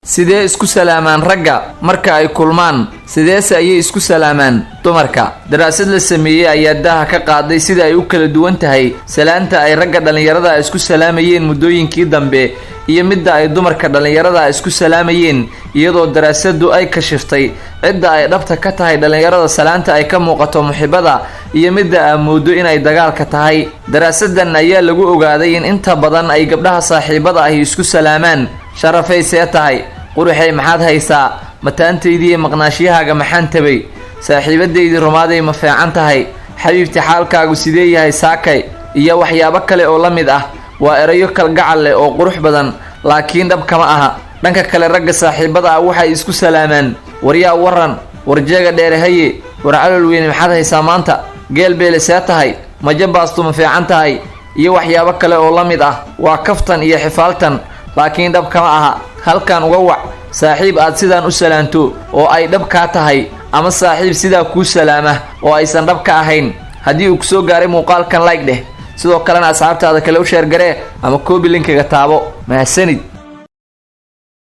Sidee isku salaamaan ragga marka ay kulmaan? Sideese ayay isku salaamaan dumarka? Daraasad la sameeyey ayaa daaha ka qaaday sida ay u kala duwan tahay salaanta ay ragga dhallinyarada isku salaamayeen muddooyinkii dambe iyo midda ay dumarka dhallinyarada isku salaamayeen, iyadoo daraasadu ay kashiftay cidda ay dhabta ka tahay dhallinyarada salaanta ay ka muuqato muxibada iyo midda aa moodo inay dagaalka tahay. Daraasadan ayaa lagu ogaaday in inta badan ay gabdhaha saaxiibada ahi isku salaamaan: "Sharafay, see tahay? Quruxay, maxaad haysaa? Mataantaydii, maqnaashiyahaaga maxaan tabay? Saaxiibadaydii rumaaday, ma feecan tahay? Xabiibti, xaalkaagu sidee yahay saakay?" iyo waxyaabo kale oo la mid ah. Waa erayo kalgacal leh oo qurux badan, laakiin dhab kama aha. Dhanka kale, ragga saaxiibada ah waxay isku salaamaan: "Waryaa, waran? Warjeega dheere, haye? War calol weyne, maxaad haysaa maanta? Geel beele, see tahay? Majo baastu, ma fiican tahay?" iyo waxyaabo kale oo la mid ah. Waa kaftan iyo xifaaltan, laakiin dhab kama aha. Halkan uga wac saaxiib aad sidaan u salaanto oo ay dhab kaa tahay, ama saaxiib sidaa kuu salaama oo aysan dhab ka ahayn. Haddii uu kusoo gaaray muuqaalkan, like dheh, sidoo kalena asxaabtaada kale u share garee ama copy linkiga taabo. Mahadsanid.